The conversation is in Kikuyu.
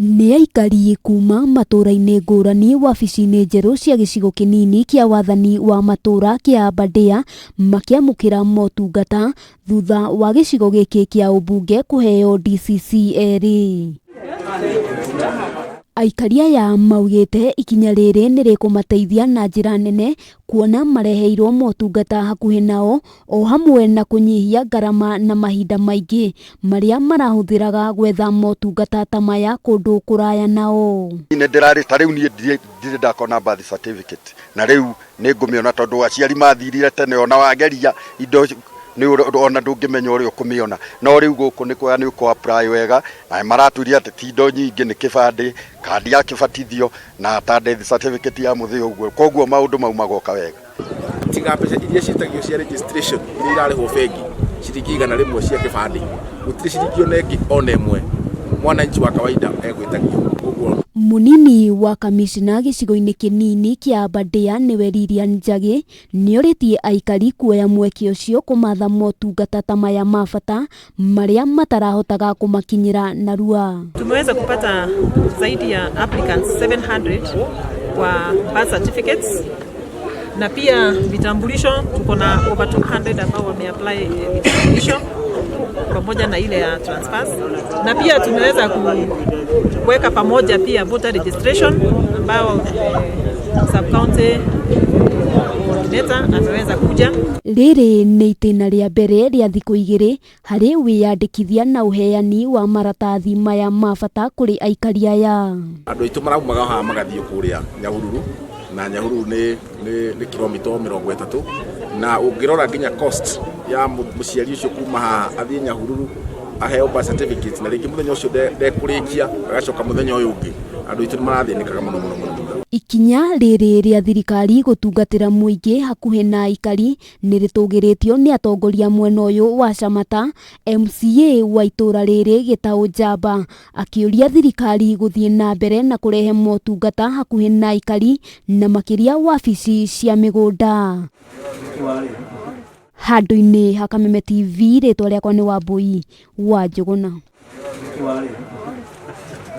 Nĩ aikari kuma matũũra-inĩ ngũrani wabici-inĩ njerũ cia gĩcigo kĩnini kĩa wathani wa matũũra kĩa Aberdare makĩamũkĩra motungata thutha wa gĩcigo gĩkĩ kĩa ũmbunge kũheo DCC erĩ. Aikari aya maugĩte ikinya rĩrĩ nĩ rĩkũmateithia na njĩra nene kuona mareheirwo motungata hakuhĩ nao o hamwe na kũnyihia ngarama na mahinda maingĩ marĩa marahũthĩraga gwetha motungata ta maya kũndũ kũraya nao. Nĩ ndĩrarĩ ta rĩu niĩ ndirĩ ndakona birth certificate na rĩu nĩ ngũmĩona tondũ aciari mathirire tene ona wageria indo nĩ ona ndũngĩmenya ũrĩa ũkũmĩona no rĩu gũkũ nĩ kwega nĩ ũkũ apply wega na maratwĩria atĩ ti indo nyingĩ nĩ kĩbandĩ, kandi ya kĩbatithio na ta death certificate ya mũthĩ ũguo koguo maũndũ mau magoka wega. Tiga mbeca iria ciĩtagio cia registration iria irarĩhwo bengi ciringi 100 cia kĩbandĩ, gũtirĩ ciringi ona ĩngĩ ona ĩmwe mwananchi wa kawaida egwĩtagio ũguo. Mũnini wa kamishna gĩcigo-inĩ kĩnini kĩa Aberdare nĩwe Lilian Njagi nĩorĩtie aikari kuoya mweke ũcio kũmatha motungata ta maya ma bata marĩa matarahotaga kũmakinyĩra narua. Tumeweza kupata zaidi ya applicants 700 wa birth certificates na pia vitambulisho tuko na over 200 ambao wameapply vitambulisho pamoja na ile ya transfers, na pia tumeweza kuweka pamoja pia voter registration ambao sub county coordinator ameweza kuja. Rĩrĩ nĩ itĩna rĩa mbere rĩa thikũ igĩrĩ harĩ wĩyandĩkithia na ũheani wa maratathi maya ma bata kũrĩ aikari aya. Andũ aitũ maraumaga haha magathiĩ kũrĩa Nyahururu na Nyahururu nĩ kilomita 30 na ũngĩrora nginya cost ya mũciari ũcio kuma haha athiĩ Nyahururu aheo birth certificate na rĩngĩ mũthenya ũcio ndekũrĩkia agacoka mũthenya ũyũ ũngĩ, andũ aitũ nĩ marathĩnĩkaga mũno mũno mũno mũno. Ikinya rĩrĩ rĩa thirikari gũtungatĩra mũingĩ hakuhĩ na aikari nĩ rĩtũgĩrĩtio nĩ atongoria mwena ũyũ wa Shamata. MCA wa itũũra rĩrĩ Gĩtaũ Njamba akĩũria thirikari gũthiĩ na mbere na kũrehe motungata hakuhĩ na aikari na makĩria wabici cia mĩgũnda. Handũ-inĩ ha Kameme TV, rĩtwa rĩakwa nĩ Wambui wa Njũgũna.